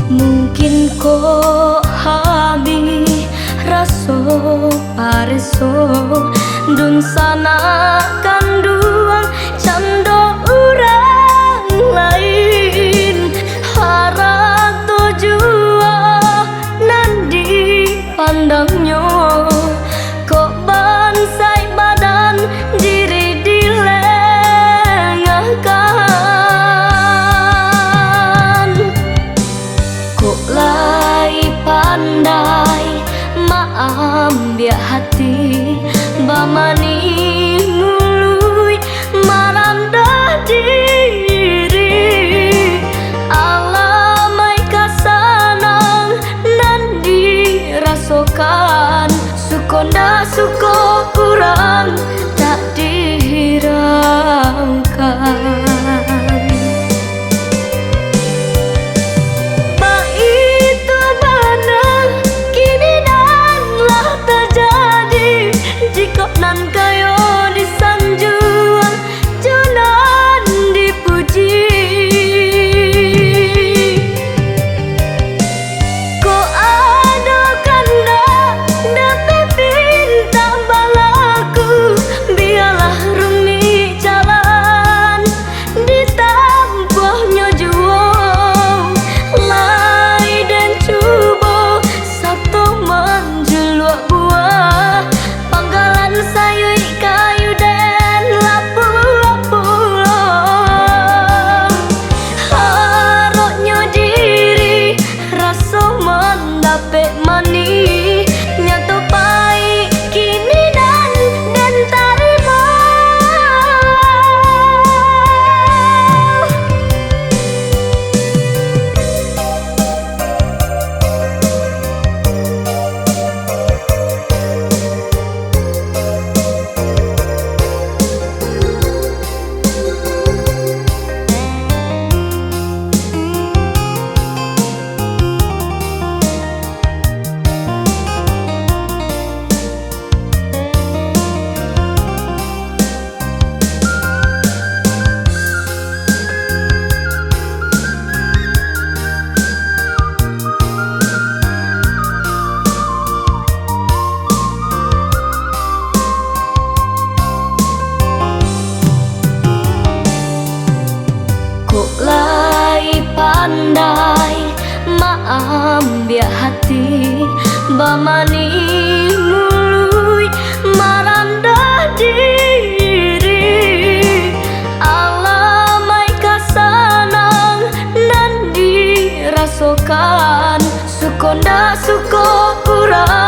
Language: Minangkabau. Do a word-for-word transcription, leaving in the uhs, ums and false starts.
Mungkin kok habih raso pareso, dunsanak kanduang cando urang lain, harato juo nan dipandangnyo, kok bansaik badan diri dilengahkan. Kok lai pandai maambiak hati, bamanih muluik marandah diri. Alamaik ka sanang nan dirasokan, suko ndak suko kurang tak dihiraukan. Baitu bana kini nan lah tajadi, jikok nan kayo disanjuang jo nan dipuji. Kok ado kandak dapek pintak balaku, bialah rumik jalan ditampuahnyo juo. Lai den cubo sato manjuluak buah, panggalan sayuik kayu den lapuah-lapuah. Haroknyo diri raso mandapek manih, nyato paik kini nan den tarimo. Kok lai pandai maambiak hati, bamanih muluik marandah diri. Alamaik ka sanang nan dirasokan, suko ndak suko kurang